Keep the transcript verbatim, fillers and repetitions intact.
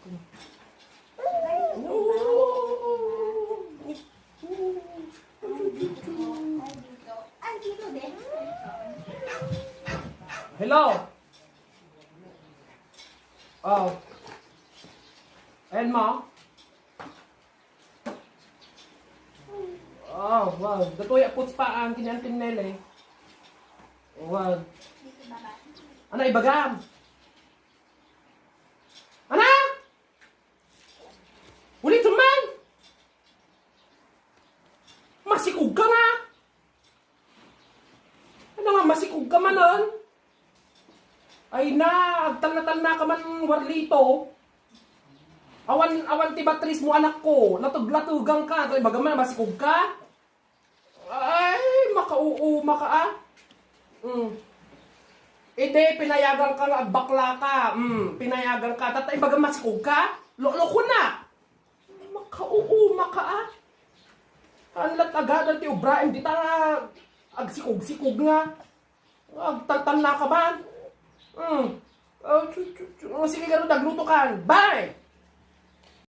Hello? Oh. Ayan mo? Oh, wow. Datoy a puts pa ang kini Auntie Nele. Wow. Ana, ibagam? Ana? Ulit man! Masikog ka nga! Ano nga, masikog ka manen? Ay na, agtalna-talna ka man, Warlito. Awan, awan ti batris mo, anak ko. Natugla-tugang ka. Kay baga man, masikog ka. Ay, makauuma ka, ah. Mm. Ide, pinayagan ka nga agbakla ka. Mm, pinayagan ka. Tatay, baga masikog ka? Lolo ko na. Makauuma ka, ah. Anlat agadan ti ubraem, dita nga agsikog-sikog nga. Agtaltalna ka man. Mm. Oh, tsu, tsu, tsu. Oh, sige, garud, agluto kan. Bye!